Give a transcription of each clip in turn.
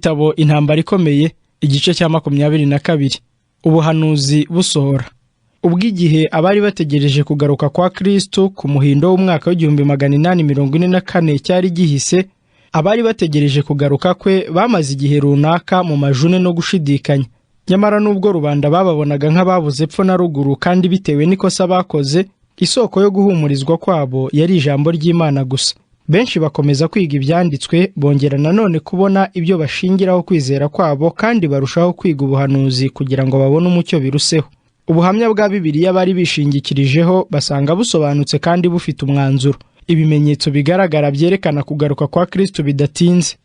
Igitabo Intambara Ikomeye, igice cya 22. Ubuhanuzi busohora. Ubwo igihe abari bategereje kugaruka kwa Kristo ku muhindo w'umwaka w'1844 cyari gihise, abari bategereje kugaruka kwe bamaze igihe runaka mu majune no gushidikanya. Nyamara nubwo rubanda bababonaga nk'ababuze epfo na ruguru kandi bitewe n'ikosa bakoze, isoko yo guhumurizwa kwabo yari ijambo ry'Imana gusa. Benshi bakomeza kwiga ibyanditswe, bongera nanone kubona ibyo bashingiraho kwizera kwabo, kandi barushaho kwiga ubuhanuzi kugira ngo babone umucyo biruseho. Ubuhamya bwa Bibiliya bari bishingikirijeho basanga busobanutse kandi bufite umwanzuro. Ibimenyetso bigaragara byerekana kugaruka kwa Kristo bidatinze.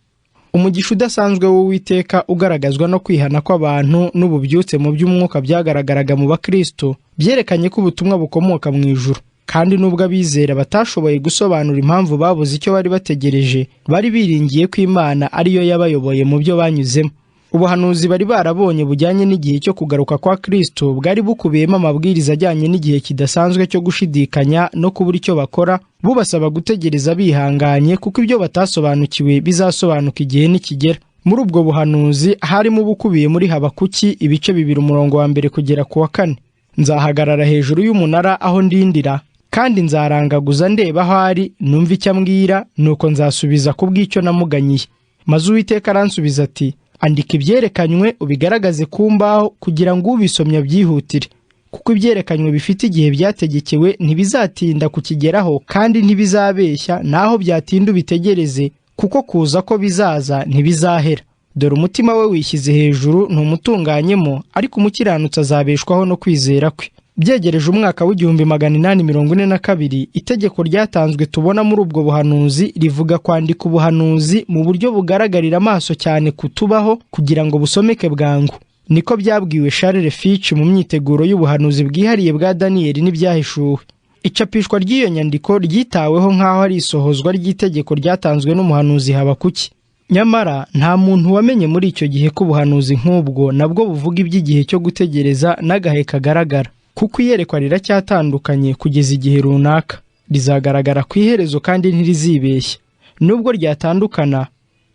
Umugisha udasanzwe w'Uwiteka ugaragazwa no kwihana kw'abantu n'ububyutse mu by'umwuka byagaragaraga mu Bakristo, byerekanye ko ubutumwa bukomoka mu ijuru. Kandi nubwo abizera batashoboye gusobanura impamvu babuze icyo bari bategereje, bari biringiye ko Imana ariyo yabayoboye mu byo banyuzemo. Ubuhanuzi bari barabonye bujyanye n'igihe cyo kugaruka kwa Kristo bwari bukubiyemo amabwiriza ajyanye n'igihe kidasanzwe cyo gushidikanya no kubura icyo bakora, bubasaba gutegereza bihanganye kuko ibyo batasobanukiwe bizasobanuka igihe nikigera. Muri ubwo buhanuzi harimo ubukubiye muri Habakuki ibice 2 umurongo wa 1 kugera ku wa 4. Nzahagarara hejuru y'umunara aho ndindira, kandi nzarangaguza ndeba aho ari, numva icyo ambwira, nuko nzasubiza ku bw'icyo namuganyiye. Maze Uwiteka aransubiza ati: andika ibyerekanywe ubigaragaze ku mbaho kugira ngo ubisomye abyihutire, kuko ibyerekanywe bifite igihe byategekewe, ntibizatinda kukigeraho kandi ntibizabeshya, naho byatinda ubitegereze, kuko kuza ko bizaza ntibizahera. Dore umutima we wishyize hejuru ntumutunganyemo, ariko umukiranutsi azabeshwaho no kwizera kwe. Byegereje umwaka w'1842, itegeko ryatanzwe tubona muri ubwo buhanuzi rivuga kwandika ubuhanuzi mu buryo bugaragarira amaso cyane kutubaho kugira ngo busomeke bwangu. Niko byabwiwe Charles Fitch mu myiteguro y'ubuhanuzi bwihariye bwa Daniyeli n'ibyahishuwe. Icapishwa ry'iyo nyandiko ryitaweho nk'aho ari isohozwa ry'itegeko ryatanzwe n'umuhanuzi Habakuki. Nyamara nta muntu wamenye muri icyo gihe ko ubuhanuzi nk'ubwo nabwo buvuga iby'igihe cyo gutegereza n'agahe kagaragara, kuko iyerekwa riracyatandukanye kugeza igihe runaka, rizagaragara ku iherezo kandi ntirizibeshya. Nubwo ryatandukana,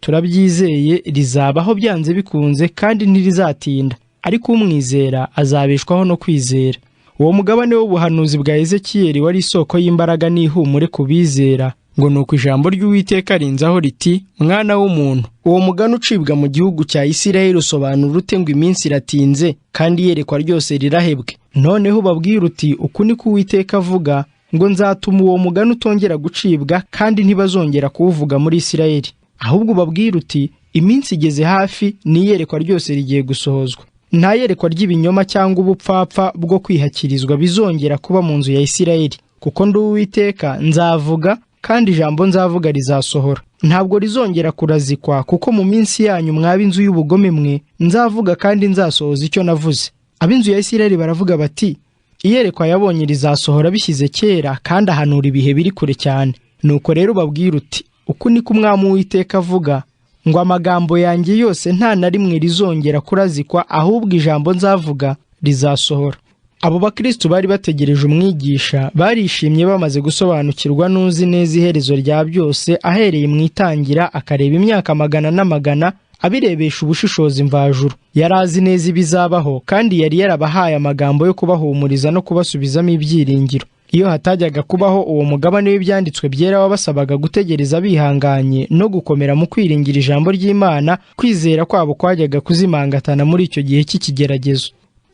turabyizeye, rizabaho byanze bikunze kandi ntirizatinda, ariko umwizera azabeshwaho no kwizera. Uwo mugabane w'ubuhanuzi bwa Ezekiyeli wari isoko y'imbaraga n'ihumure ku bizera, ngo nuko ijambo ry'Uwiteka rinzaho riti: mwana w'umuntu, uwo mugani ucibwa mu gihugu cya Isirayeli usobanura ute ngo iminsi iratinze kandi iyerekwa ryose rirahebwe? Noneho ubabwira uti: uku niko Uwiteka avuga, ngo nzatuma uwo mugani utongera gucibwa kandi ntibazongera kuwuvuga muri Isirayeli. Ahubwo ubabwira uti: iminsi igeze hafi n'iyerekwa ryose rigiye gusohozwa. Nta yerekwa ry'ibinyoma cyangwa ubupfapfa bwo kwihakirizwa bizongera kuba mu nzu ya Isirayeli, kuko ndi Uwiteka nzavuga, kandi ijambo nzavuga rizasohora. Ntabwo rizongera kurazikwa, kuko mu minsi yanyu mwaba inzu y'ubugome mwe, nzavuga kandi nzasohoza icyo navuze. Ab'inzu ya Isirayeli baravuga bati: iyerekwa yabonye rizasohora bishyize kera, kandi ahanura ibihe biri kure cyane. Nuko rero ubabwira uti: uku niko Umwami Uwiteka avuga, ngo amagambo yanjye yose nta na rimwe rizongera kurazikwa, ahubwo ijambo nzavuga rizasohora. Abo bakristo bari bategereje umwigisha barishimye bamaze gusobanukirwa n'uzi neza iherezo rya byose, ahereye mu itangira akareba imyaka magana n'amagana abirebesha ubushishozi mvajuru. Yari azi neza ibizabaho kandi yari yarabahaye amagambo yo kubahumuriza no kubasubizamo ibyiringiro. Iyo hatajyaga kubaho uwo mugabane w'ibyanditswe byera wabasabaga gutegereza bihanganye no gukomera mu kwiringira ijambo ry'Imana, kwizera kwabo kwajyaga kuzimangatana muri icyo gihe cy'ikigeragezo.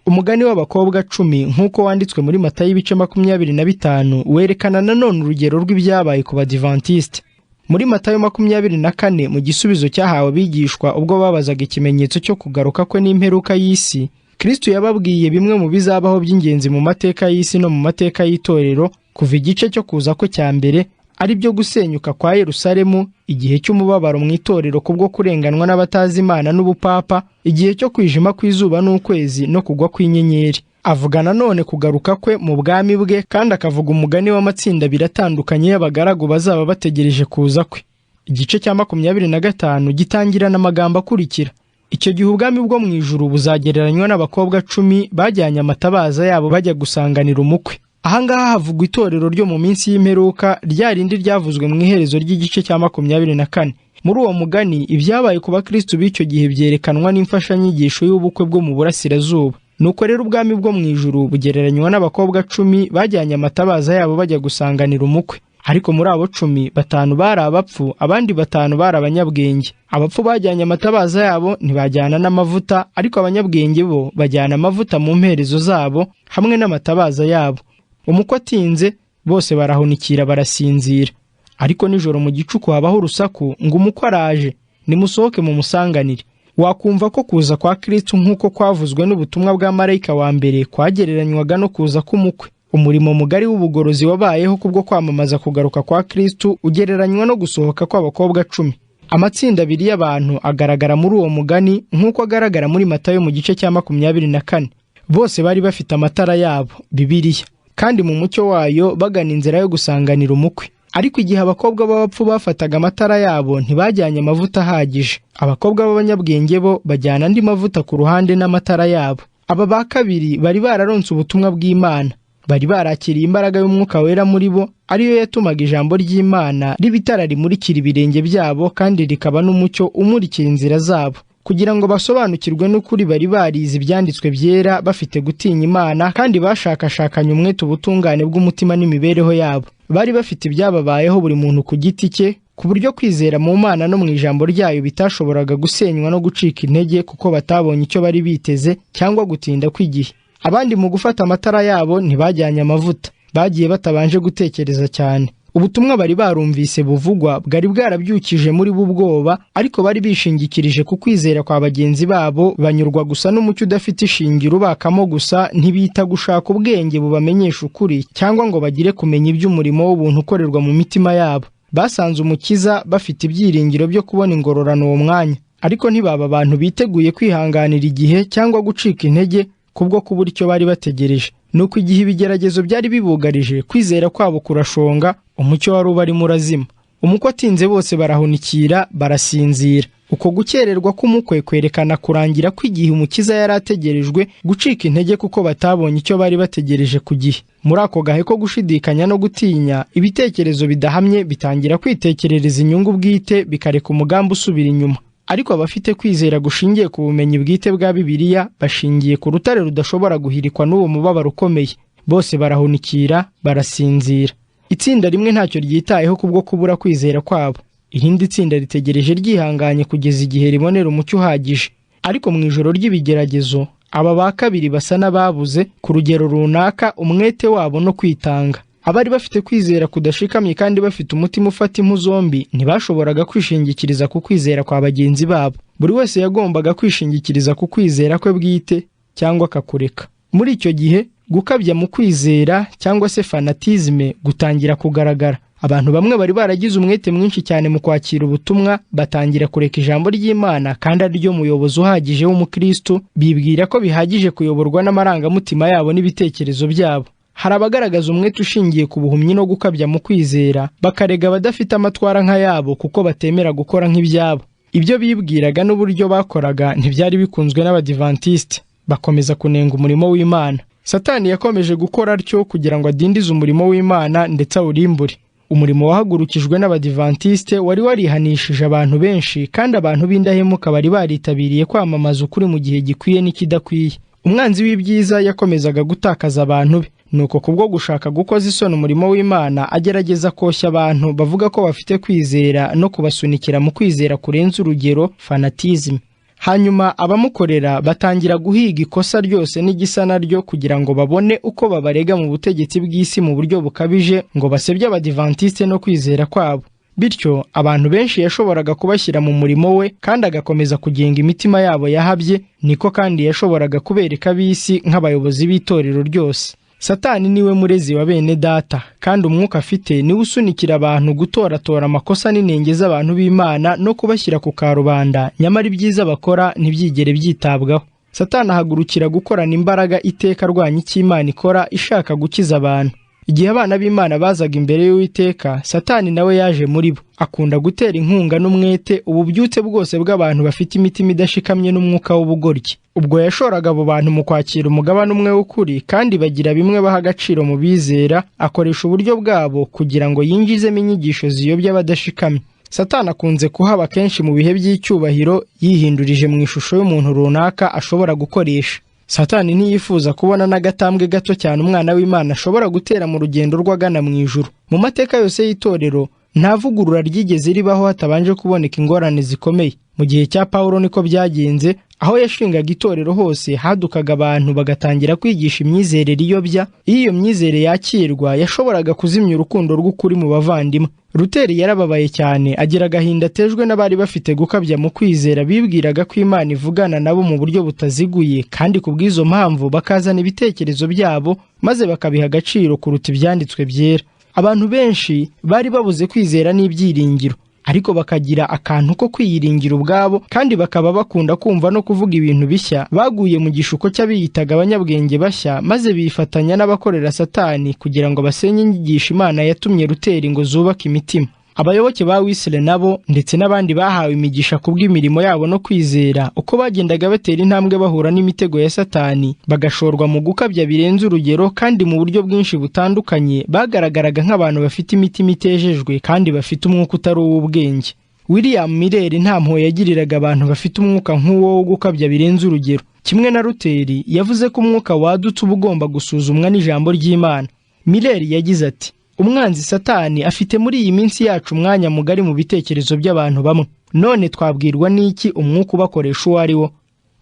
Umugani w'abakobwa 10 nk'uko wanditswe muri Matayo ibice 25 werekana nanone urugero rw'ibyabaye ku Badiventiste. Muri Matayo 24, mu gisubizo cyahawe abigishwa ubwo babazaga ikimenyetso cyo kugaruka kwe n'imperuka y'isi, Kristo yababwiye bimwe mu bizabaho by'ingenzi mu mateka y'isi no mu mateka y'itorero kuva igice cyo kuza kwe cya mbere, ari byo gusenyuka kwa Yerusalemu, igihe cy'umubabaro mu itorero kubwo kurenganwa n'abatazi Imana n'ubupapa, igihe cyo kwijima kw'izuba n'ukwezi no kugwa kw'inyenyeri. Avuga nanone kugaruka kwe mu bwami bwe, kandi akavuga umugani w'amatsinda abiri atandukanye y'abagaragu bazaba bategereje kuza kwe. Igice cya 25 gitangirana amagambo akurikira: icyo gihe ubwami bwo mu ijuru buzagereranywa n'abakobwa 10 bajyanye amatabaza yabo bajya gusanganira umukwe. Ahangaha havugwa itorero ryo mu minsi y'imperuka, rya rindi ryavuzwe mu iherezo ry'igice cya 24. Muri uwo mugani, ibyabaye ku bakristo b'icyo gihe byerekanwa n'imfashanyigisho y'ubukwe bwo mu burasirazuba. Nuko rero ubwami bwo mu ijuru bugereranywa n'abakobwa 10 bajyanye amatabaza yabo bajya gusanganira umukwe. Ariko muri abo 10, 5 bari abapfu, abandi 5 bari abanyabwenge. Abapfu bajyanye amatabaza yabo ntibajyana n'amavuta, ariko abanyabwenge bo bajyana amavuta mu mperezo zabo hamwe n'amatabaza yabo. Umukwe atinze, bose barahunikira barasinzira. Ariko nijoro mu gicuku habaho urusaku ngo umukwe araje, nimusohoke mumusanganire. Wakumva ko kuza kwa Kristo nk'uko kwavuzwe n'ubutumwa bwa marayika wa mbere kwagereranywaga no kuza k'umukwe. Umurimo mugari w'ubugorozi wabayeho kubwo kwamamaza kugaruka kwa Kristo ugereranywa no gusohoka kw'abakobwa 10. Amatsinda abiri y'abantu agaragara muri uwo mugani nk'uko agaragara muri Matayo mu gice cya 24. Bose bari bafite amatara yabo, Bibiliya, kandi mu mucyo wayo bagana inzira yo gusanganira umukwe. Ariko igihe abakobwa b'abapfu bafataga amatara yabo ntibajyanye amavuta ahagije. Abakobwa b'abanyabwenge bo bajyana andi mavuta ku ruhande n'amatara yabo. Aba ba kabiri bari bararonse ubutumwa bw'Imana, bari barakiriye imbaraga y'Umwuka Wera muri bo, ariyo yatumaga ijambo ry'Imana riba itara rimurikira ibirenge byabo kandi rikaba n'umucyo umurikira inzira zabo. Kugira ngo basobanukirwe n'ukuri bari barize ibyanditswe byera bafite gutinya Imana, kandi bashakashakanye umwete ubutungane bw'umutima n'imibereho yabo. Bari bafite ibyababayeho buri muntu ku giti cye, ku buryo kwizera mu Mana no mu ijambo ryayo bitashoboraga gusenywa no gucika intege kuko batabonye icyo bari biteze cyangwa gutinda kw'igihe. Abandi mu gufata amatara yabo ntibajyanye amavuta, bagiye batabanje gutekereza cyane. Ubutumwa bari barumvise buvugwa bwari bwarabyukije muri bo ubwoba, ariko bari bishingikirije ku kwizera kwa bagenzi babo, banyurwa gusa n'umucyo udafite ishingiro ubakamo gusa, ntibita gushaka ubwenge bubamenyesha ukuri cyangwa ngo bagire kumenya iby'umurimo w'ubuntu ukorerwa mu mitima yabo. Basanze Umukiza bafite ibyiringiro byo kubona ingororano uwo mwanya, ariko ntibaba abantu biteguye kwihanganira igihe cyangwa gucika intege kubwo kubura icyo bari bategereje. Nuko igihe ibigeragezo byari bibugarije, kwizera kwabo kurashonga, umucyo wari ubarimo urazima. Umukwe atinze, bose barahunikira barasinzira. Uko gukererwa k'umukwe kwerekana kurangira kw'igihe Umukiza yari ategerejwe, gucika intege kuko batabonye icyo bari bategereje ku gihe. Muri ako gahe ko gushidikanya no gutinya, ibitekerezo bidahamye bitangira kwitekerereza inyungu bwite, bikareka umugambi usubira inyuma. Ariko abafite kwizera gushingiye ku bumenyi bwite bwa Bibiliya bashingiye ku rutare rudashobora guhirikwa n'uwo mubabaro ukomeye, bose barahunikira barasinzira. Itsinda rimwe ntacyo ryitayeho kubwo kubura kwizera kwabo, irindi tsinda ritegereje ryihanganye kugeza igihe ribonera umucyo uhagije. Ariko mu ijoro ry'ibigeragezo, aba ba kabiri basa n'ababuze ku rugero runaka umwete wabo no kwitanga. Abari bafite kwizera kudashikamye kandi bafite umutima ufata impu zombi ntibashoboraga kwishingikiriza ku kwizera kwa bagenzi babo. Buri wese yagombaga kwishingikiriza ku kwizera kwe bwite cyangwa akakureka. Muri icyo gihe gukabya mu kwizera cyangwa se fanatisme gutangira kugaragara. Abantu bamwe bari baragize umwete mwinshi cyane mu kwakira ubutumwa, batangira kureka ijambo ry'Imana kandi ari ryo muyobozi uhagije w'umukristo, bibwira ko bihagije kuyoborwa n'amarangamutima yabo n'ibitekerezo byabo. Hari abagaragaza umwete ushingiye ku buhumyi no gukabya mu kwizera, bakarega abadafite amatwara nk'ayabo kuko batemera gukora nk'ibyabo. Ibyo bibwiraga n'uburyo bakoraga ntibyari bikunzwe n'Abadivantisite, bakomeza kunenga umurimo w'Imana. Satani yakomeje gukora atyo kugira ngo adindize umurimo w'Imana ndetse awurimbure. Umurimo wahagurukijwe n'Abadivantisite wari warihanishije abantu benshi, kandi abantu b'indahemuka bari baritabiriye kwamamaza ukuri mu gihe gikwiye n'ikidakwiye. Umwanzi w'ibyiza yakomezaga gutakaza abantu be. Nuko kubwo gushaka gukoza isoni umurimo w'Imana, agerageza koshya abantu bavuga ko bafite kwizera no kubasunikira mu kwizera kurenze urugero, fanatisme. Hanyuma abamukorera batangira guhiga ikosa ryose n'igisa naryo kugira ngo babone uko babarega mu butegetsi bw'isi mu buryo bukabije, ngo basebye Abadivantisite no kwizera kwabo. Bityo abantu benshi yashoboraga kubashyira mu murimo we kandi agakomeza kugenga imitima yabo yahabye, niko kandi yashoboraga kubereka ab'isi nk'abayobozi b'itorero ryose. Satani niwe murezi wa bene data, kandi umwuka afite niwe usunikira abantu gutoratora amakosa n'inenge z'abantu b'Imana no kubashyira ku karubanda, nyamara ibyiza bakora ntibyigere byitabwaho. Satani ahagurukira gukorana imbaraga iteka arwanya icyo Imana ikora ishaka gukiza abantu. Igihe abana b'Imana bazaga imbere y'Uwiteka, Satani nawe yaje muri bo. Akunda gutera inkunga n'umwete ububyutse bwose bw'abantu bafite imitima idashikamye n'umwuka w'ubugoryi. Ubwo yashoraga abo bantu mu kwakira umugabane umwe w'ukuri, kandi bagira bimwe baha agaciro mu bizera, akoresha uburyo bwabo kugira ngo yinjizemo inyigisho ziyobya abadashikamye. Satani akunze kuhaba kenshi mu bihe by'icyubahiro, yihindurije mu ishusho y'umuntu runaka ashobora gukoresha. Satani ntiyifuza kubona n'agatambwe gato cyane umwana w'Imana ashobora gutera mu rugendo rw'agana mu ijuru. Mu mateka yose y'itorero, nta vugurura ryigeze ribaho hatabanje kuboneka ingorane zikomeye. Mu gihe cya Pawulo niko byagenze, aho yashingaga itorero hose hadukaga abantu bagatangira kwigisha imyizerere iyobya. Iyo iyo myizere yakirwa, yashoboraga kuzimya urukundo rw'ukuri mu bavandimwe. Luteri yarababaye cyane, agira agahinda atejwe n'abari bafite gukabya mu kwizera, bibwiraga ko Imana ivugana nabo mu buryo butaziguye, kandi ku bw'izo mpamvu bakazana ibitekerezo byabo maze bakabiha agaciro kuruta ibyanditswe byera. Abantu benshi bari babuze kwizera n'ibyiringiro, ariko bakagira akantu ko kwiyiringira ubwabo, kandi bakaba bakunda kumva no kuvuga ibintu bishya. Baguye mu gishuko cy'abiyitaga abanyabwenge bashya, maze bifatanya n'abakorera Satani kugira ngo basenye inyigisho Imana yatumye Luteri ngo zubake imitima. Abayoboke ba Wesley nabo ndetse n'abandi bahawe imigisha kubw'imirimo yabo no kwizera, uko bagendaga batera intambwe bahura n'imitego ya Satani, bagashorwa mu gukabya birenze urugero kandi mu buryo bwinshi butandukanye, bagaragaraga nk'abantu bafite imitima itejejwe kandi bafite umwuka utari uw'ubwenge. William Miller nta mpuhwe yagiriraga abantu bafite umwuka nk'uwo wo gukabya birenze urugero. Kimwe na Luteri, yavuze ko umwuka wadutse uba ugomba gusuzumwa n'ijambo ry'Imana. Miller yagize ati: "Umwanzi Satani afite muri iyi minsi yacu umwanya mugari mu bitekerezo by'abantu bamwe. None twabwirwa n'iki umwuka ubakoresha uwo ari wo?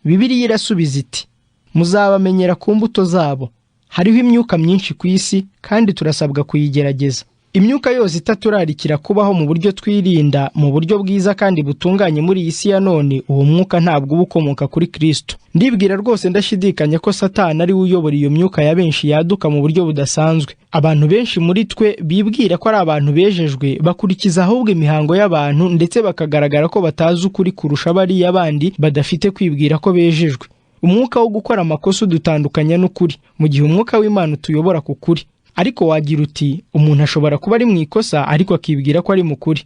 Bibiliya irasubiza iti: 'Muzabamenyera ku mbuto zabo.' Hariho imyuka myinshi ku isi, kandi turasabwa kuyigerageza. Imyuka yose itaturarikira kubaho mu buryo twirinda mu buryo bwiza kandi butunganye muri iyi si ya none, uwo mwuka ntabwo uba ukomoka kuri Kristo. Ndibwira rwose ndashidikanya ko Satani ari we uyobora iyo myuka ya benshi yaduka mu buryo budasanzwe. Abantu benshi muri twe bibwira ko ari abantu bejejwe bakurikiza ahubwo imihango y'abantu, ndetse bakagaragara ko batazi ukuri kurusha bariya bandi badafite kwibwira ko bejejwe. Umwuka wo gukora amakosa udutandukanya n'ukuri, mu gihe umwuka w'Imana utuyobora ku kuri. Ariko wagira uti: umuntu ashobora kuba ari mu ikosa ariko akibwira ko ari mu kuri.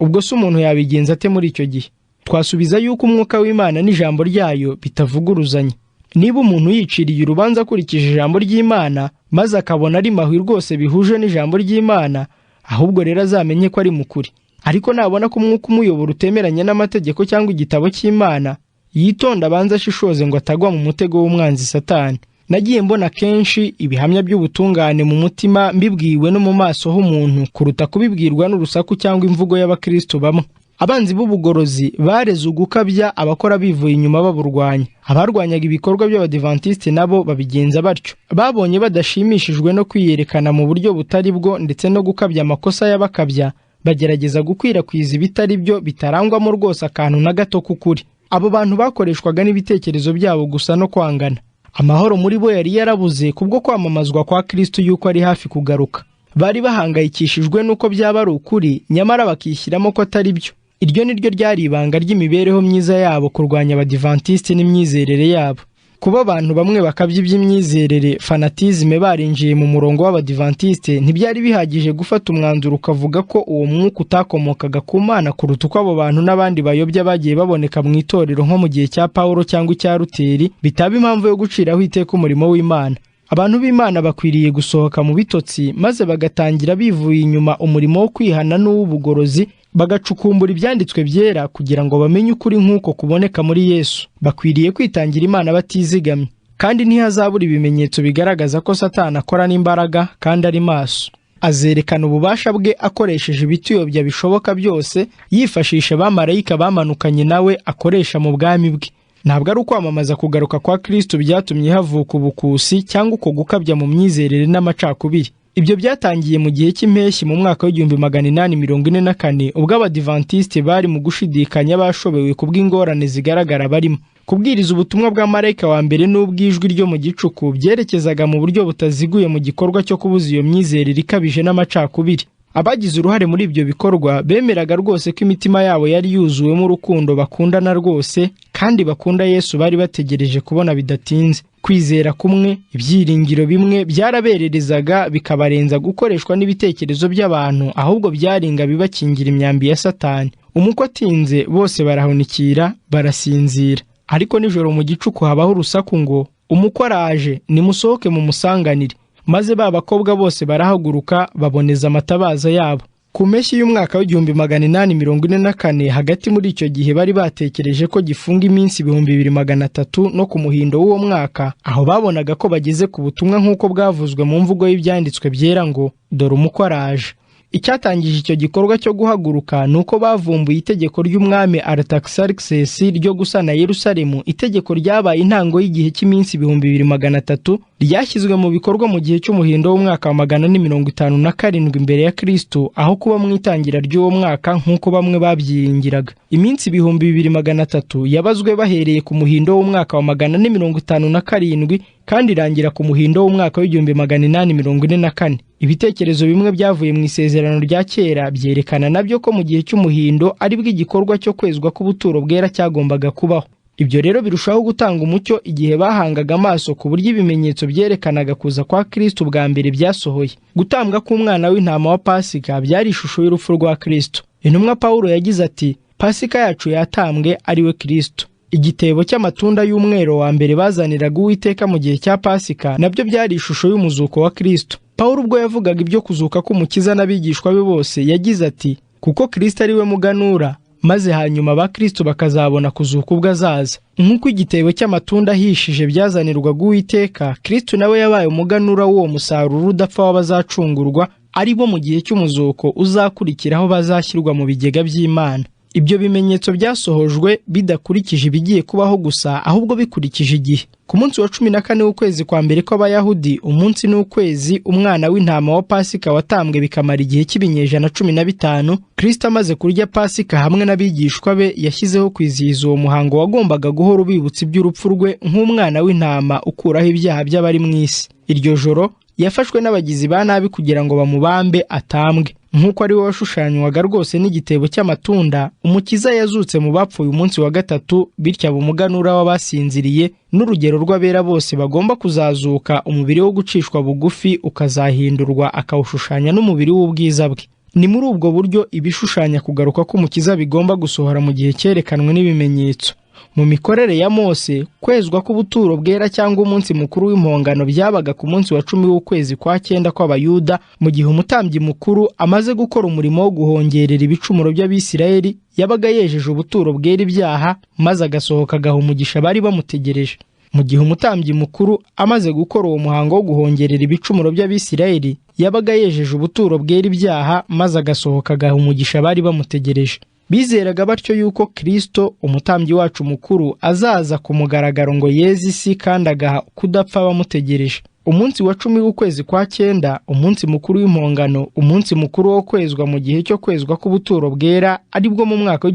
Ubwo se umuntu yabigenza ate muri icyo gihe? Twasubiza yuko umwuka w'Imana n'ijambo ryayo bitavuguruzanya. Niba umuntu yiciriye urubanza akurikije ijambo ry'Imana, maze akabona ari mahwi rwose bihuje n'ijambo ry'Imana, ahubwo rero azamenye ko ari mu kuri. Ariko nabona ko umwuka umuyobora utemeranya n'amategeko cyangwa igitabo cy'Imana, yitonda abanze ashishoze ngo atagwa mu mutego w'umwanzi Satani. Nagiye mbona kenshi ibihamya by'ubutungane mu mutima mbibwiwe no mu maso h'umuntu kuruta kubibwirwa n'urusaku cyangwa imvugo y'abakristo bamwe. Abanzi b'ubugorozi bareze ugukabya abakora bivuye inyuma baburwanya. Abarwanyaga ibikorwa by'Abadivantisiti nabo babigenza batyo. Babonye badashimishijwe no kwiyerekana mu buryo butari bwo ndetse no gukabya amakosa y'abakabya, bagerageza gukwirakwiza ibitari byo bitarangwamo rwose akantu na gato k'ukuri. Abo bantu bakoreshwaga n'ibitekerezo byabo gusa no kwangana. Amahoro muri bo yari yarabuze kubwo kwamamazwa kwa Kristo yuko ari hafi kugaruka. Bari bahangayikishijwe n'uko byaba ari ukuri, nyamara bakishyiramo ko atari byo. Iryo ni ryo ryari ibanga ry'imibereho myiza yabo, kurwanya Abadivantisiti n'imyizerere yabo. Kuba abantu bamwe bakabya iby'imyizerere, fanatisme, barinjiye mu murongo w'Abadivantisite, ntibyari bihagije gufata umwanzuro ukavuga ko uwo mwuka utakomokaga ku Mana kuruta uko abo bantu n'abandi bayobya bagiye baboneka mu itorero nko mu gihe cya Pawulo cyangwa icya Luteri, bitaba impamvu yo guciraho iteka umurimo w'Imana. Abantu b'Imana bakwiriye gusohoka mu bitotsi maze bagatangira bivuye inyuma umurimo wo kwihana n'uw'ubugorozi, bagacukumbura ibyanditswe byera kugira ngo bamenye ukuri nk'uko kuboneka muri Yesu. Bakwiriye kwitangira Imana batizigamye, kandi ntihazabura ibimenyetso bigaragaza ko Satani akora n'imbaraga kandi ari maso. Azerekana ububasha bwe akoresheje ibituyobya bishoboka byose, yifashisha abamarayika bamanukanye nawe akoresha mu bwami bwe. Ntabwo ari ukwamamaza kugaruka kwa Kristo byatumye havuka ubukusi cyangwa uko gukabya mu myizerere n'amacakubiri. Ibyo byatangiye mu gihe cy'impeshyi mu mwaka w'1844, ubwo Abadivantisite bari mu gushidikanya bashobewe kubw'ingorane zigaragara barimo. Kubwiriza ubutumwa bwa marayika wa mbere n'ubw'ijwi ryo mu gicuku byerekezaga mu buryo butaziguye mu gikorwa cyo kubuza iyo myizerere ikabije n'amacakubiri. Abagize uruhare muri ibyo bikorwa bemeraga rwose ko imitima yabo yari yuzuwemo urukundo bakundana rwose kandi bakunda Yesu bari bategereje kubona bidatinze. Kwizera kumwe, ibyiringiro bimwe byarabererezaga bikabarenza gukoreshwa n'ibitekerezo by'abantu, ahubwo byaringa bibakingira imyambi ya Satani. Umukwe atinze, bose barahunikira barasinzira. Ariko nijoro mu gicuku habaho urusaku ngo: 'Umukwe araje, nimusohoke mumusanganire.' Maze ba bakobwa bose barahaguruka baboneza amatabaza yabo. Ku mpeshyi y'umwaka w'1844, hagati muri icyo gihe bari batekereje ko gifunga iminsi 2300 no ku muhindo w'uwo mwaka, aho babonaga ko bageze ku butumwa nk'uko bwavuzwe mu mvugo y'ibyanditswe byera ngo dore umukwe araje. Icyatangije icyo gikorwa cyo guhaguruka ni uko bavumbuye itegeko ry'umwami Artaxerxes ryo gusana Yerusalemu, itegeko ryabaye intango y'igihe cy'iminsi 2300 ryashyizwe mu bikorwa mu gihe cy'umuhindo w'umwaka wa 457 imbere ya Kristo, aho kuba mu itangira ry'uwo mwaka nk'uko bamwe babyiringiraga. Iminsi 2300 yabazwe bahereye ku muhindo w'umwaka wa 457 kandi irangira ku muhindo w'umwaka w'1844. Ibitekerezo bimwe byavuye mu isezerano rya kera byerekana nabyo ko mu gihe cy'umuhindo aribwo igikorwa cyo kwezwa k'ubuturo bwera cyagombaga kubaho. Ibyo rero birushaho gutanga umucyo igihe bahangaga amaso ku buryo ibimenyetso byerekanaga kuza kwa Kristo bwa mbere byasohoye. Gutambwa k'umwana w'intama wa Pasika byari ishusho y'urupfu rwa Kristo. Intumwa Pawulo yagize ati: Pasika yacu yatambwe ari we Kristo. Igitebo cy'amatunda y'umwero wa mbere bazaniraga Uwiteka mu gihe cya Pasika nabyo byari ishusho y'umuzuko wa Kristo. Pawulo ubwo yavugaga ibyo kuzuka k'Umukiza n'abigishwa be bose yagize ati: kuko Kristo ari we muganura, maze hanyuma abakristo bakazabona kuzuka ubwo azaza. Nk'uko igitebo cy'amatunda ahishije byazanirwaga Uwiteka, Kristo nawe yabaye umuganura w'uwo musaruro udapfa w'abazacungurwa, ari bo mu gihe cy'umuzuko uzakurikiraho bazashyirwa mu bigega by'Imana. Ibyo bimenyetso byasohojwe bidakurikije ibigiye kubaho gusa, ahubwo bikurikije igihe. Ku munsi wa 14 w'ukwezi kwa mbere kw'Abayahudi, umunsi n'ukwezi umwana w'intama wa Pasika watambwe bikamara igihe cy'ibinyejana 15, Kristo amaze kurya Pasika hamwe n'abigishwa be yashyizeho kwizihiza uwo muhango wagombaga guhora ubibutsa iby'urupfu rwe nk'umwana w'intama ukuraho ibyaha by'abari mu isi. Iryo joro yafashwe n'abagizi ba nabi kugira ngo bamubambe atambwe. Nk'uko ari we washushanywaga rwose n'igitebo cy'amatunda, Umukiza yazutse mu bapfuye umunsi wa gatatu, bityo aba umuganura w'abasinziriye n'urugero rw'abera bose bagomba kuzazuka, umubiri wo gucishwa bugufi ukazahindurwa akawushushanya n'umubiri w'ubwiza bwe. Ni muri ubwo buryo ibishushanya kugaruka k'Umukiza bigomba gusohora mu gihe cyerekanwe n'ibimenyetso. Mu mikorere ya Mose, kwezwa k'ubuturo bwera cyangwa umunsi mukuru w'impongano byabaga ku munsi wa 10 w'ukwezi kwa 9 kw'Abayuda, mu gihe umutambyi mukuru amaze gukora umurimo wo guhongerera ibicumuro by'Abisirayeli, yabaga yejeje ubuturo bwera ibyaha, maze agasohoka agaha umugisha bari bamutegereje. Mu gihe umutambyi mukuru amaze gukora uwo muhango wo guhongerera ibicumuro by'Abisirayeli, yabaga yejeje ubuturo bwera ibyaha, maze agasohoka agaha umugisha bari bamutegereje. Bizeraga batyo yuko Kristo umutambyi wacu mukuru azaza ku mugaragaro ngo yeze isi kandi agaha kudapfa abamutegereje. Umunsi wa 10 w'ukwezi kwa 9, umunsi mukuru w'impongano, umunsi mukuru wo kwezwa mu gihe cyo kwezwa k'ubuturo bwera, aribwo mu mwaka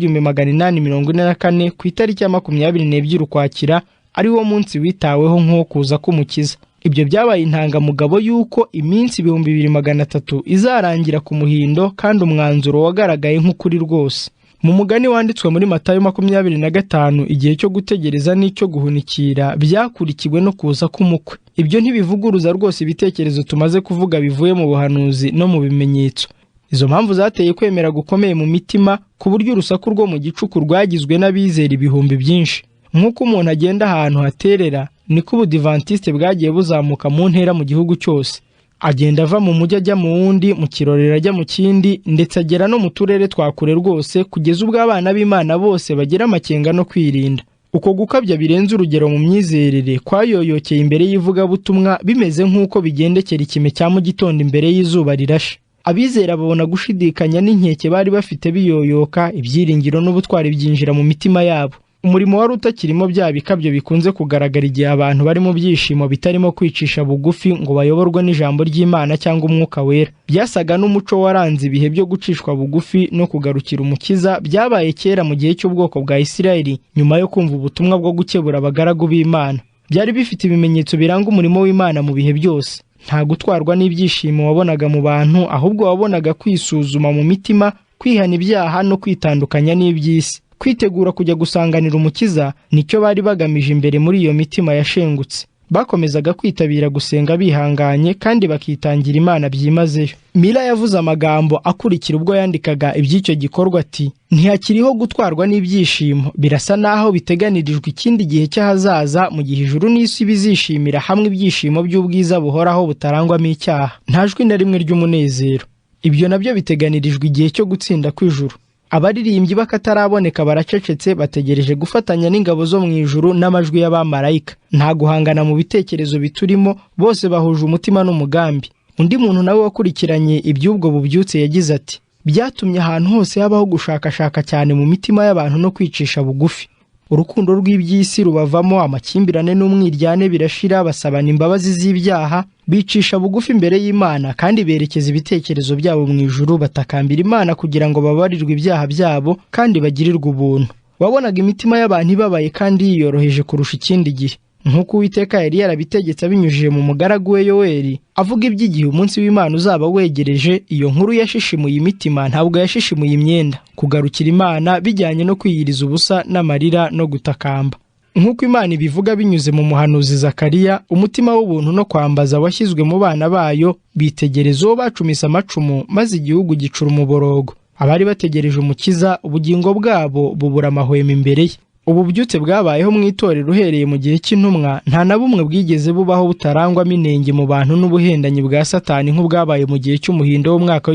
w'1844 ku itariki ya 22 Ukwakira, ari wo munsi witaweho nk'uwo kuza k'Umukiza. Ibyo byabaye intangamugabo y'uko iminsi 2300 izarangira ku muhindo, kandi umwanzuro wagaragaye nk'ukuri rwose. Mu mugani wanditswe muri Matayo 25, igihe cyo gutegereza n'icyo guhunikira byakurikiwe no kuza k'umukwe. Ibyo ntibivuguruza rwose ibitekerezo tumaze kuvuga bivuye mu buhanuzi no mu bimenyetso. Izo mpamvu zateye kwemera gukomeye mu mitima, ku buryo urusaku rwo mu gicuku rwagizwe n'abizera ibihumbi byinshi. Nk'uko umuntu agenda ahantu haterera, niko ubudivantiste bwagiye buzamuka mu ntera mu gihugu cyose. Agenda ava mu mujyi ajya mu wundi, mu kirorero ajya mu kindi, ndetse agera no mu turere twa kure rwose, kugeza ubwo abana b'Imana bose bagira amakenga no kwirinda. Uko gukabya birenze urugero mu myizerere kwayoyokeye imbere y'ivugabutumwa, bimeze nk'uko bigendekera ikime cya mu gitondo imbere y'izuba rirashe. Abizera babona gushidikanya n'inkeke bari bafite biyoyoka, ibyiringiro n'ubutwari byinjira mu mitima yabo. Umurimo wari utakirimo bya bikabyo bikunze kugaragara igihe abantu bari mu byishimo bitarimo kwicisha bugufi ngo bayoborwe n'ijambo ry'Imana cyangwa umwuka wera. Byasaga n'umuco waranze ibihe byo gucishwa bugufi no kugarukira Umukiza byabaye kera mu gihe cy'ubwoko bwa Isirayeli, nyuma yo kumva ubutumwa bwo gukebura abagaragu b'Imana. Byari bifite ibimenyetso biranga umurimo w'Imana mu bihe byose. Nta gutwarwa n'ibyishimo wabonaga mu bantu, ahubwo wabonaga kwisuzuma mu mitima, kwihana ibyaha no kwitandukanya n'iby'isi. Kwitegura kujya gusanganira Umukiza nicyo bari bagamije imbere muri iyo mitima yashengutse. Bakomezaga kwitabira gusenga bihanganye kandi bakitangira Imana byimazeyo. Mila yavuze amagambo akurikira ubwo yandikaga iby'icyo gikorwa ati: ntihakiriho gutwarwa n'ibyishimo, birasa naho biteganirijwe ikindi gihe cy'ahazaza, mu gihe ijuru n'isi bizishimira hamwe ibyishimo by'ubwiza buhoraho butarangwamo icyaha. Nta jwi na rimwe ry'umunezero. Ibyo nabyo biteganirijwe igihe cyo gutsinda kw'ijuru. Abaririmbyi b'akataraboneka baracecetse, bategereje gufatanya n'ingabo zo mu ijuru n'amajwi y'abamarayika. Nta guhangana mu bitekerezo biturimo, bose bahuje umutima n'umugambi. Undi muntu nawe wakurikiranye iby'ubwo bubyutse yagize ati: "Byatumye ahantu hose habaho gushakashaka cyane mu mitima y'abantu no kwicisha bugufi. Urukundo rw'iby'isi rubavamo, amakimbirane n'umwiryane birashira, basabana imbabazi z'ibyaha, bicisha bugufi imbere y'Imana kandi berekeza ibitekerezo byabo mu ijuru, batakambira Imana kugira ngo babarirwe ibyaha byabo kandi bagirirwe ubuntu. Wabonaga imitima y'abantu ibabaye kandi yiyoroheje kurusha ikindi gihe." Nk'uko Uwiteka yari yarabitegetse abinyujije mu mugaragu we Yoweri, avuga iby'igihe umunsi w'Imana uzaba wegereje, iyo nkuru yashishimuye imitima, ntabwo yashishimuye imyenda. Kugarukira Imana bijyanye no kwiyiriza ubusa n'amarira no gutakamba. Nk'uko Imana ibivuga binyuze mu muhanuzi Zakariya, umutima w'ubuntu no kwambaza washyizwe mu bana bayo, bitegereza uwo bacumise amacumu, maze igihugu gicura umuborogo. Abari bategereje Umukiza, ubugingo bwabo bubura amahwemo imbere ye. Ububyutse bwabayeho mu itorero uhereye mu gihe cy'intumwa nta na bumwe bwigeze bubaho butarangwamo inenge mu bantu n'ubuhendanyi bwa Satani nk'ubwabaye mu gihe cy'umuhindo w'umwaka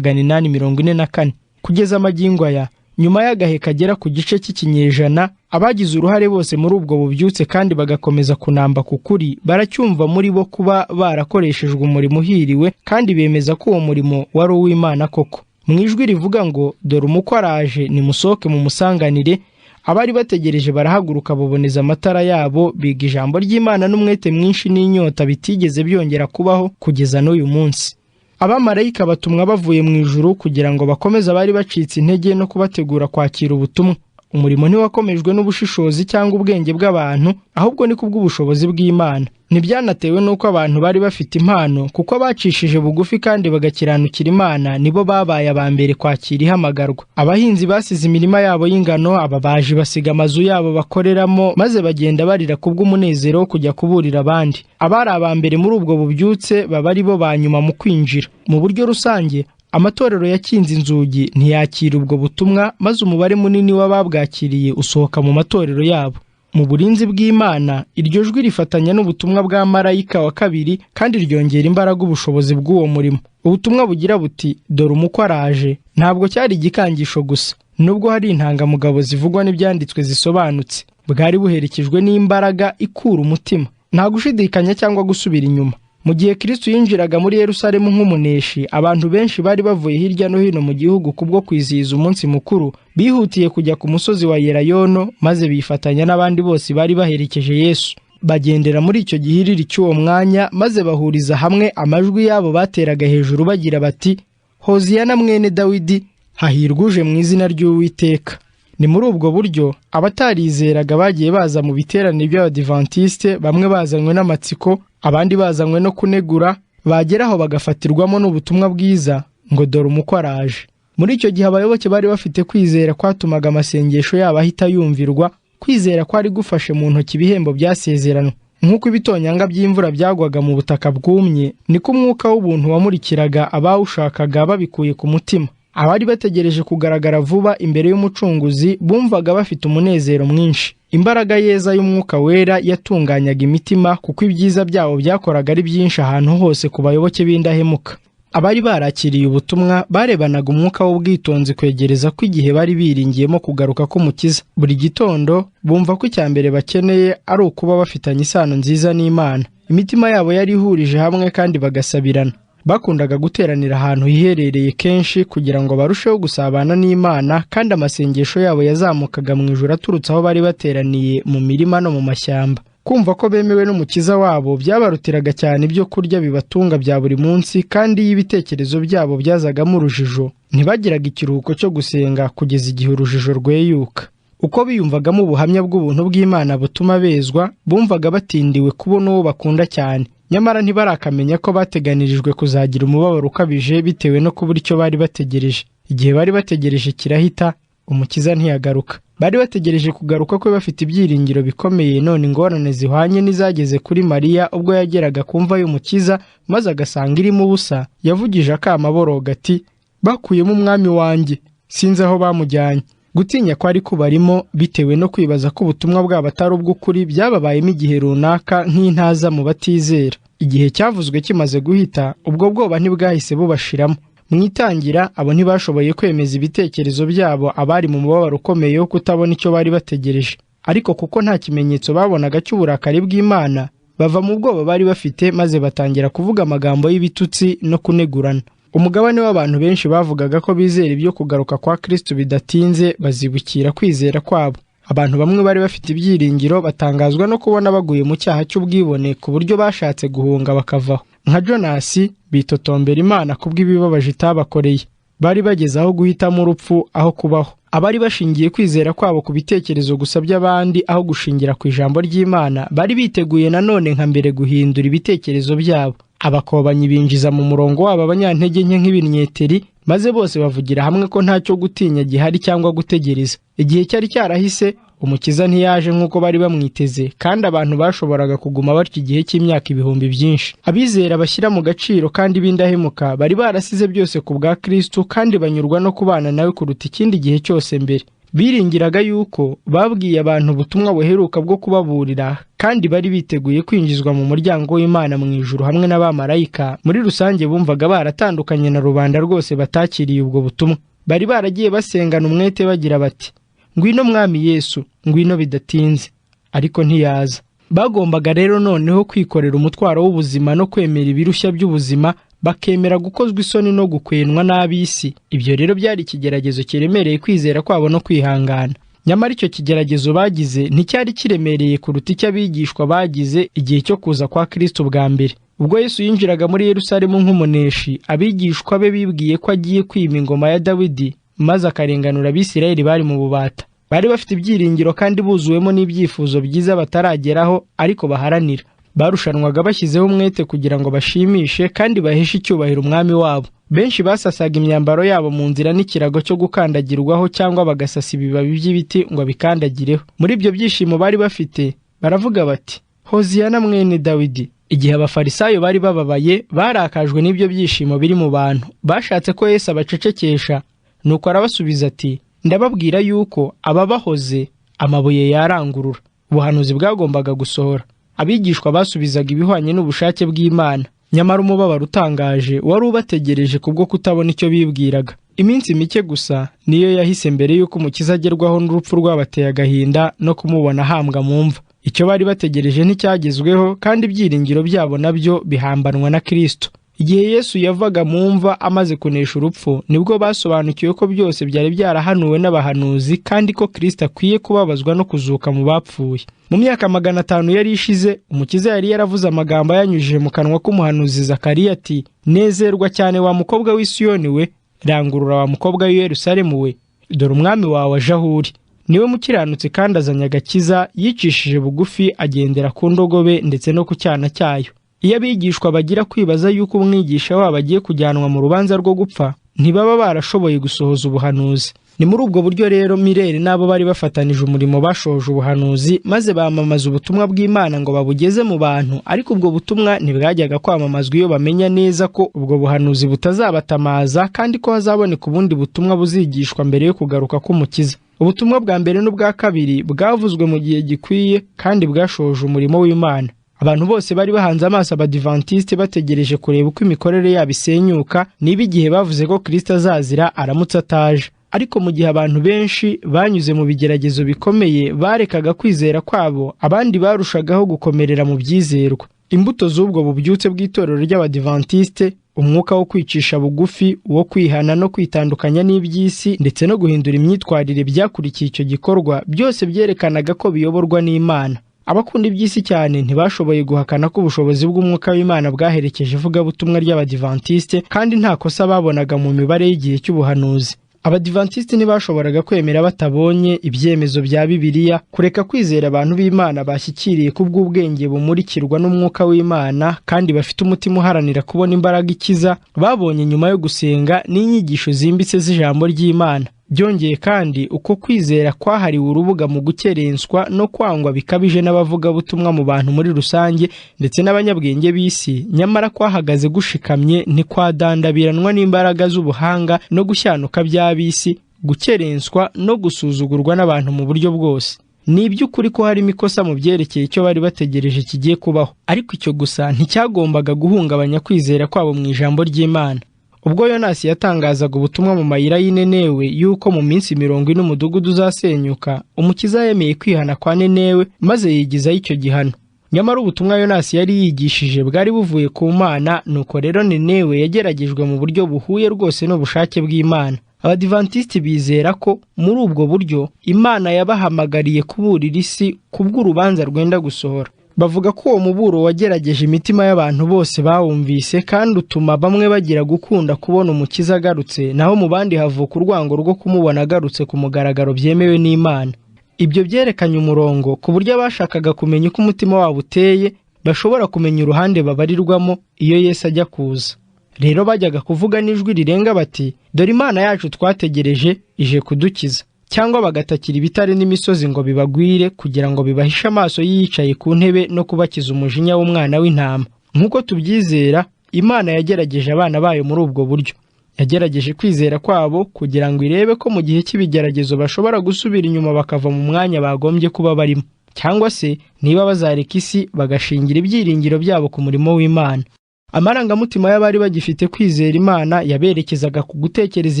w'1844. Kugeza amagingo aya, nyuma y'agahe kagera ku gice cy'ikinyejana, abagize uruhare bose muri ubwo bubyutse kandi bagakomeza kunamba ku kuri baracyumva muri bo kuba barakoreshejwe umurimo uhiriwe, kandi bemeza ko uwo murimo wari uw'Imana koko. Mu ijwi rivuga ngo: "Dore umukwe araje, nimusohoke mumusanganire," abari bategereje barahaguruka, baboneza amatara yabo, biga ijambo ry'Imana n'umwete mwinshi n'inyota bitigeze byongera kubaho kugeza n'uyu munsi. Abamarayika batumwa bavuye mu ijuru kugira ngo bakomeze abari bacitse intege no kubategura kwakira ubutumwa. Umurimo ntiwakomejwe n'ubushishozi cyangwa ubwenge bw'abantu, ahubwo ni kubw'ubushobozi bw'Imana. Ntibyanatewe n'uko abantu bari bafite impano, kuko abacishije bugufi kandi bagakiranukira Imana nibo babaye aba mbere kwakira ihamagarwa. Abahinzi basize imirima yabo y'ingano, ababaji basiga amazu yabo bakoreramo, maze bagenda barira kubw'umunezero wo kujya kuburira abandi. Abari aba mbere muri ubwo bubyutse baba ari bo ba nyuma mu kwinjira. Mu buryo rusange, amatorero yakinze inzugi ntiyakira ubwo butumwa, maze umubare munini w'ababwakiriye usohoka mu matorero yabo. Mu burinzi bw'Imana, iryo jwi rifatanya n'ubutumwa bwa marayika wa kabiri kandi ryongera imbaraga ubushobozi bw'uwo murimo. Ubutumwa bugira buti: "Dore umukwe araje," ntabwo cyari igikangisho gusa, nubwo hari intangamugabo zivugwa n'ibyanditswe zisobanutse. Bwari buherekejwe n'imbaraga ikura umutima, nta gushidikanya cyangwa gusubira inyuma. Mu gihe Kristo yinjiraga muri Yerusalemu nk'umuneshi, abantu benshi bari bavuye hirya no hino mu gihugu kubwo kwizihiza umunsi mukuru, bihutiye kujya ku musozi wa Yelayono, maze bifatanya n'abandi bose bari baherekeje Yesu. Bagendera muri icyo gihiriri cy'uwo mwanya, maze bahuriza hamwe amajwi yabo bateraga hejuru bagira bati: "Hoziyana mwene Dawidi, hahirwa uje mu izina ry'Uwiteka." Ni muri ubwo buryo abatarizeraga bagiye baza mu biterane by'Abadivantisite, bamwe bazanywe n'amatsiko, abandi bazanywe no kunegura, bageraho bagafatirwamo n'ubutumwa bwiza ngo: "Dore umukwe araje." Muri icyo gihe abayoboke bari bafite kwizera kwatumaga amasengesho yabo ahita yumvirwa, kwizera kwari gufashe mu ntoki ibihembo byasezeranwe. Nk'uko ibitonyanga by'imvura byagwaga mu butaka bwumye, niko umwuka w'ubuntu wamurikiraga abawushakaga babikuye ku mutima. Abari bategereje kugaragara vuba imbere y'Umucunguzi bumvaga bafite umunezero mwinshi. Imbaraga yeza y'Umwuka Wera yatunganyaga imitima, kuko ibyiza byabo byakoraga ari byinshi ahantu hose ku bayoboke b'indahemuka. Abari barakiriye ubutumwa barebanaga umwuka w'ubwitonzi kwegereza ko igihe bari biringiyemo kugaruka k'Umukiza. Buri gitondo bumva ko icya mbere bakeneye ari ukuba bafitanye isano nziza n'Imana. Imitima yabo yari ihurije hamwe kandi bagasabirana. Bakundaga guteranira ahantu hiherereye kenshi kugira ngo barusheho gusabana n'Imana, kandi amasengesho yabo yazamukaga mu ijuru aturutse aho bari bateraniye mu mirima no mu mashyamba. Kumva ko bemewe n'Umukiza wabo byabarutiraga cyane ibyo kurya bibatunga bya buri munsi, kandi iyo ibitekerezo byabo byazagamo urujijo, ntibagiraga ikiruhuko cyo gusenga kugeza igihe urujijo rweyuka. Uko biyumvagamo ubuhamya bw'ubuntu bw'Imana butuma bezwa, bumvaga batindiwe kubona uwo bakunda cyane. Nyamara ntibarakamenya ko bateganirijwe kuzagira umubabaro ukabije bitewe no kubura icyo bari bategereje. Igihe bari bategereje kirahita, Umukiza ntiyagaruka. Bari bategereje kugaruka kwe bafite ibyiringiro bikomeye, none ingorane zihwanye n'izageze kuri Mariya ubwo yageraga ku mva y'Umukiza maze agasanga irimo ubusa, yavugije akamo aboroga ati: "Bakuyemo Umwami wanjye, sinzi aho bamujyanye." Gutinya kwari kubarimo bitewe no kwibaza ko ubutumwa bwabo atari ubw'ukuri byababayemo igihe runaka nk'intaza mu batizera. Igihe cyavuzwe kimaze guhita, ubwo bwoba ntibwahise bubashiramo. Mu itangira abo ntibashoboye kwemeza ibitekerezo byabo abari mu mubabaro ukomeye wo kutabona icyo bari bategereje. Ariko kuko nta kimenyetso babonaga cy'uburakari bw'Imana, bava mu bwoba bari bafite maze batangira kuvuga amagambo y'ibitutsi no kunegurana. Umugabane w'abantu benshi bavugaga ko bizera ibyo kugaruka kwa Kristo bidatinze bazibukira kwizera kwabo. Abantu bamwe bari bafite ibyiringiro batangazwa no kubona baguye mu cyaha cy'ubwibone ku buryo bashatse guhunga bakavaho. Nka Jonasi bitotombera Imana kubw'ibibabaje itabakoreye. Bari bageze aho guhitamo urupfu aho kubaho. Abari bashingiye kwizera kwabo ku bitekerezo gusa by'abandi aho gushingira ku ijambo ry'Imana, bari biteguye nanone nka mbere guhindura ibitekerezo byabo. Abakobanyi binjiza mu murongo wabo abanyantege nke nk'ibinnyeteri, maze bose bavugira hamwe ko ntacyo gutinya gihari cyangwa gutegereza. Igihe cyari cyarahise, Umukiza ntiyaje nk'uko bari bamwiteze, kandi abantu bashoboraga kuguma batyo igihe cy'imyaka ibihumbi byinshi. Abizera bashyira mu gaciro kandi b'indahemuka bari barasize byose ku bwa Kristo kandi banyurwa no kubana nawe kuruta ikindi gihe cyose mbere. Biringiraga yuko babwiye abantu ubutumwa buheruka bwo kubaburira, kandi bari biteguye kwinjizwa mu muryango w'Imana mu ijuru hamwe n'abamarayika. Muri rusange bumvaga baratandukanye na rubanda rwose batakiriye ubwo butumwa. Bari baragiye basengana umwete bagira bati: "Ngwino Mwami Yesu, ngwino bidatinze." Ariko ntiyaza. Bagombaga rero noneho kwikorera umutwaro w'ubuzima no kwemera ibirushya by'ubuzima, bakemera gukozwa isoni no gukwenwa n'ab'isi. Ibyo rero byari ikigeragezo kiremereye kwizera kwabo no kwihangana. Nyamara icyo kigeragezo bagize nticyari kiremereye kuruta icyo abigishwa bagize igihe cyo kuza kwa Kristo bwa mbere. Ubwo Yesu yinjiraga muri Yerusalemu nk'umuneshi, abigishwa be bibwiye ko agiye kwima ingoma ya Dawidi maze akarenganura Abisirayeli bari mu bubata. Bari bafite ibyiringiro kandi buzuwemo n'ibyifuzo byiza batarageraho ariko baharanira. Barushanwaga bashyizeho umwete kugira ngo bashimishe kandi baheshe icyubahiro umwami wabo. Benshi basasaga imyambaro yabo mu nzira n'ikirago cyo gukandagirwaho, cyangwa bagasasa ibibabi by'ibiti ngo abikandagireho. Muri ibyo byishimo bari bafite baravuga bati: "Hoziyana mwene Dawidi." Igihe abafarisayo bari bababaye, barakajwe n'ibyo byishimo biri mu bantu. Bashatse ko Yesu abacecekesha, nuko arabasubiza ati: "Ndababwira yuko ababahoze amabuye yarangurura." Ubuhanuzi bwagombaga gusohora. Abigishwa basubizaga ibihwanye n'ubushake bw'Imana. Nyamara umubabaro utangaje wari ubategereje kubwo kutabona icyo bibwiraga. Iminsi mike gusa niyo yahise mbere y'uko Umukiza agerwaho n'urupfu rwabateye agahinda no kumubona ahambwa mu mva. Icyo bari bategereje nticyagezweho, kandi ibyiringiro byabo nabyo bihambanwa na Kristo. Igihe Yesu yavaga mu mva amaze kunesha urupfu, nibwo basobanukiwe ko byose byari byarahanuwe n'abahanuzi kandi ko Kristo akwiye kubabazwa no kuzuka mu bapfuye. Mu myaka 500 yari ishize, Umukiza yari yaravuze amagambo ayanyujije mu kanwa k'umuhanuzi Zakariya ati: "Nezerwa cyane wa mukobwa w'i Siyoni we, rangurura wa mukobwa w'i Yerusalemu we, dore umwami wawe aje aho uri. Niwe mukiranutsi kandi azanye agakiza, yicishije bugufi agendera ku ndogobe ndetse no ku cyana cyayo." Iyo abigishwa bagira kwibaza yuko umwigisha wabo agiye kujyanwa mu rubanza rwo gupfa, ntibaba barashoboye gusohoza ubuhanuzi. Ni muri ubwo buryo rero Mireri n'abo bari bafatanije umurimo bashoje ubuhanuzi, maze bamamaza ubutumwa bw'Imana ngo babugeze mu bantu. Ariko ubwo butumwa ntibwajyaga kwamamazwa iyo bamenya neza ko ubwo buhanuzi butazabatamaza, kandi ko hazaboneka ubundi butumwa buzigishwa mbere yo kugaruka k'Umukiza. Ubutumwa bwa mbere n'ubwa kabiri bwavuzwe mu gihe gikwiye kandi bwashoje umurimo w'Imana. Abantu bose bari bahanze amaso Abadivantiste bategereje kureba uko imikorere yabo isenyuka, niba igihe bavuze ko Kristo azazira aramutse ataje. Ariko mu gihe abantu benshi banyuze mu bigeragezo bikomeye barekaga kwizera kwabo, abandi barushagaho gukomerera mu byizerwa. Imbuto z'ubwo bubyutse bw'itorero ry'Abadivantiste, umwuka wo kwicisha bugufi, wo kwihana no kwitandukanya n'iby'isi ndetse no guhindura imyitwarire byakurikiye icyo gikorwa, byose byerekanaga ko biyoborwa n'Imana. Abakunda iby'isi cyane ntibashoboye guhakana ko ubushobozi bw'umwuka w'Imana bwaherekeje ivugabutumwa ry'Abadivantiste, kandi nta kosa babonaga mu mibare y'igihe cy'ubuhanuzi. Abadivantiste ntibashoboraga kwemera batabonye ibyemezo bya Bibiliya kureka kwizera abantu b'Imana bashyikiriye kubw'ubwenge bumurikirwa n'umwuka w'Imana, kandi bafite umutima uharanira kubona imbaraga ikiza babonye nyuma yo gusenga n'inyigisho zimbitse z'ijambo ry'Imana. Byongeye kandi, uko kwizera kwahariwe urubuga mu gukerenswa no kwangwa bikabije n'abavugabutumwa mu bantu muri rusange ndetse n'abanyabwenge b'isi, nyamara kwahagaze gushikamye, ntikwadandabiranwa n'imbaraga z'ubuhanga no gushyanuka by'ab'isi, gukerenswa no gusuzugurwa n'abantu mu buryo bwose. Ni iby'ukuri ko harimo ikosa mu byerekeye icyo bari bategereje kigiye kubaho, ariko icyo gusa nticyagombaga guhungabanya kwizera kwabo mu ijambo ry'Imana. Ubwo Yonasi yatangazaga ubutumwa mu mayira y'Inenewe yuko mu minsi 40 umudugudu uzasenyuka, Umukiza yemeye kwihana kwa Nenewe maze yigizayo icyo gihano. Nyamara ubutumwa Yonasi yari yigishije bwari buvuye ku Mana, nuko rero Nenewe yageragejwe mu buryo buhuye rwose n'ubushake bw'Imana. Abadivantisiti bizera ko muri ubwo buryo Imana yabahamagariye kuburira isi kubw'urubanza rwenda gusohora. Bavuga ko uwo muburo wagerageje imitima y'abantu bose bawumvise, kandi utuma bamwe bagira gukunda kubona Umukiza agarutse, naho mu bandi havuka urwango rwo kumubona agarutse ku mugaragaro byemewe n'Imana. Ibyo byerekanye umurongo ku buryo abashakaga kumenya uko umutima wabo uteye bashobora kumenya uruhande babarirwamo iyo Yesu ajya kuza. Rero bajyaga kuvuga n'ijwi rirenga bati, dore Imana yacu twategereje ije kudukiza, cyangwa bagatakira ibitare n'imisozi ngo bibagwire kugira ngo bibahishe amaso yicaye ku ntebe no kubakiza umujinya w'umwana w'intama. Nk'uko tubyizera, Imana yagerageje abana bayo muri ubwo buryo. Yagerageje kwizera kwabo kugira ngo irebe ko mu gihe cy'ibigeragezo bashobora gusubira inyuma bakava mu mwanya bagombye kuba barimo, cyangwa se niba bazareka isi bagashingira ibyiringiro byabo ku murimo w'Imana. Amarangamutima y'abari bagifite kwizera Imana yaberekezaga ku gutekereza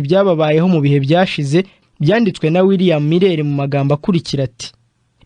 ibyababayeho mu bihe byashize, byanditswe na William Miller mu magambo akurikira ati: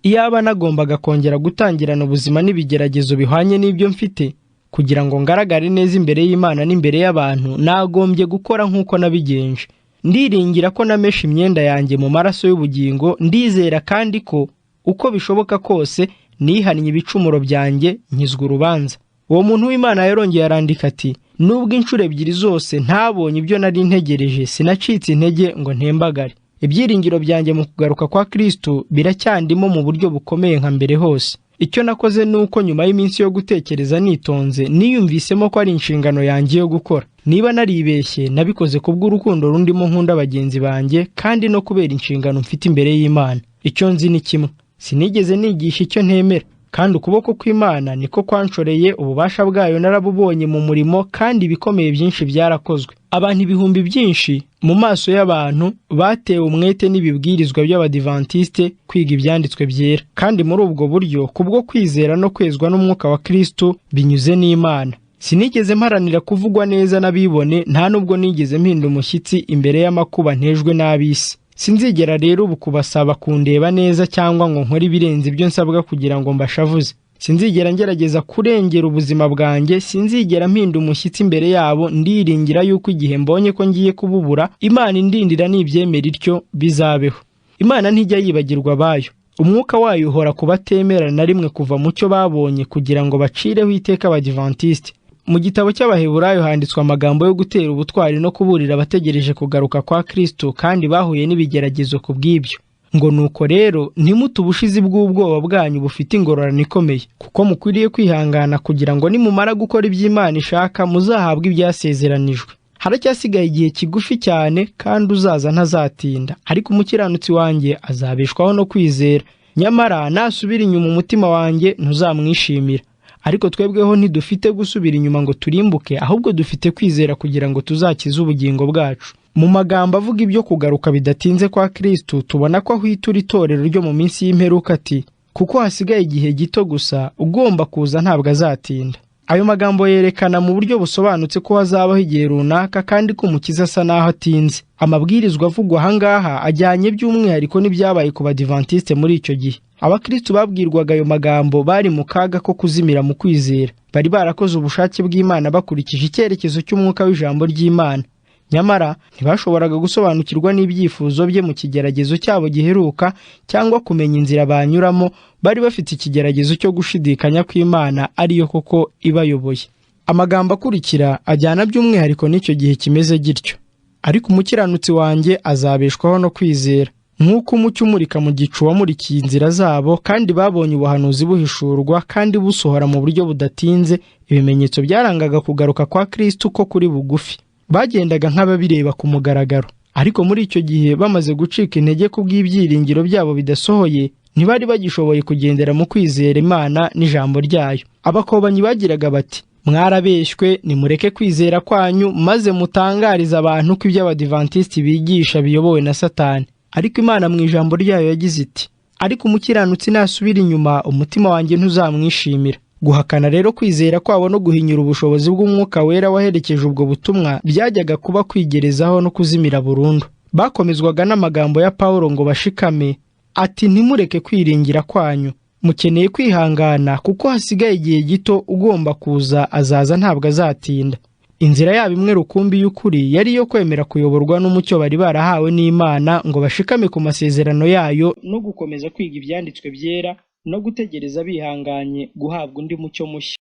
iyaba nagombaga kongera gutangirana ubuzima n'ibigeragezo bihwanye n'ibyo mfite kugira ngo ngaragare neza imbere y'Imana n'imbere y'abantu, nagombye gukora nk'uko nabigenje. Ndiringira ko nameshe imyenda yanjye mu maraso y'ubugingo, ndizera kandi ko uko bishoboka kose nihannye ibicumuro byanjye nkizwa urubanza. Uwo muntu w'Imana yarongeye arandika ati: nubwo inshuro ebyiri zose ntabonye ibyo nari ntegereje, sinacitse intege ngo ntembagare. Ibyiringiro byanjye mu kugaruka kwa Kristo biracyandimo mu buryo bukomeye nka mbere hose. Icyo nakoze ni uko nyuma y'iminsi yo gutekereza nitonze, niyumvisemo ko ari inshingano yanjye yo gukora. Niba naribeshye, nabikoze kubw'urukundo rundimo nkunda bagenzi banjye kandi no kubera inshingano mfite imbere y'Imana. Icyo nzi ni kimwe, sinigeze nigisha icyo ntemera, kandi ukuboko kw'Imana niko kwanshoreye, ububasha bwayo narabubonye mu murimo, kandi ibikomeye byinshi byarakozwe. Abantu ibihumbi byinshi mu maso y'abantu batewe umwete n'ibibwirizwa by'Abadivantisite kwiga ibyanditswe byera, kandi muri ubwo buryo kubwo kwizera no kwezwa n'umwuka wa Kristo binyuze n'Imana. Sinigeze mparanira kuvugwa neza n'abibone, nta nubwo nigeze mpinda umushyitsi imbere y'amakuba ntejwe n'ab'isi. Sinzigera rero ubu kubasaba kundeba neza cyangwa ngo nkore ibirenze ibyo nsabwa kugira ngo mbashavuze. Sinzigera ngerageza kurengera ubuzima bwanjye, sinzigera mpinda umushyitsi imbere yabo, ndiringira yuko igihe mbonye ko ngiye kububura, Imana indindira nibyemera ityo bizabeho. Imana ntijya yibagirwa abayo. Umwuka wayo uhora kubatemera na rimwe kuva mu cyo babonye kugira ngo bacireho iteka Abadivantisite. Mu gitabo cy'Abaheburayo handitswe amagambo yo gutera ubutwari no kuburira abategereje kugaruka kwa Kristo kandi bahuye n'ibigeragezo ku bw'ibyo. Ngo nuko rero ntimute ubushizi bw'ubwoba bwanyu bufite ingororano ikomeye, kuko mukwiriye kwihangana kugira ngo nimumara gukora iby'Imana ishaka muzahabwe ibyasezeranijwe. Haracyasigaye igihe kigufi cyane kandi uzaza ntazatinda, ariko umukiranutsi wanjye azabeshwaho no kwizera. Nyamara nasubira inyuma umutima wanjye ntuzamwishimira. Ariko twebweho ntidufite gusubira inyuma ngo turimbuke, ahubwo dufite kwizera kugira ngo tuzakize ubugingo bwacu. Mu magambo avuga ibyo kugaruka bidatinze kwa Kristo, tubona ko ahwitura itorero ryo mu minsi y'imperuka ati: kuko hasigaye igihe gito gusa, ugomba kuza ntabwo azatinda. Ayo magambo yerekana mu buryo busobanutse ko hazabaho igihe runaka kandi ko Umukiza asa naho atinze. Amabwirizwa avugwa aha ngaha ajyanye by'umwihariko n'ibyabaye ku Badivantiste muri icyo gihe. Abakristo babwirwaga ayo magambo bari mu kaga ko kuzimira mu kwizera. Bari barakoze ubushake bw'Imana bakurikije icyerekezo cy'umwuka w'ijambo ry'Imana. Nyamara ntibashoboraga gusobanukirwa n'ibyifuzo bye mu kigeragezo cyabo giheruka cyangwa kumenya inzira banyuramo. Bari bafite ikigeragezo cyo gushidikanya kw'Imana ariyo koko ibayoboye. Amagambo akurikira ajyana by'umwihariko n'icyo gihe kimeze gityo: ariko umukiranutsi wanjye azabeshwaho no kwizera. Nk'uko umucyo umurika mu gicu wamurikiye inzira zabo, kandi babonye ubuhanuzi buhishurwa kandi busohora mu buryo budatinze, ibimenyetso byarangaga kugaruka kwa Kristo ko kuri bugufi. Bagendaga nk'ababireba ku mugaragaro. Ariko muri icyo gihe bamaze gucika intege kubw'ibyiringiro byabo bidasohoye, ntibari bagishoboye kugendera mu kwizera Imana n'ijambo ryayo. Abakobanyi bagiraga bati: mwarabeshywe, nimureke kwizera kwanyu maze mutangarize abantu ko ibyo Abadivantisiti bigisha biyobowe na Satani. Ariko Imana mu ijambo ryayo yagize iti: ariko umukiranutsi nasubira inyuma umutima wanjye ntuzamwishimira. Guhakana rero kwizera kwabo no guhinyura ubushobozi bw'Umwuka Wera waherekeje ubwo butumwa byajyaga kuba kwigerezaho no kuzimira burundu. Bakomezwaga n'amagambo ya Pawulo ngo bashikame, ati ntimureke kwiringira kwanyu, mukeneye kwihangana kuko hasigaye igihe gito, ugomba kuza azaza ntabwo azatinda. Inzira yabo imwe rukumbi y'ukuri yari iyo kwemera kuyoborwa n'umucyo bari barahawe n'Imana ngo bashikame ku masezerano yayo no gukomeza kwiga ibyanditswe byera no gutegereza bihanganye guhabwa undi mucyo mushya.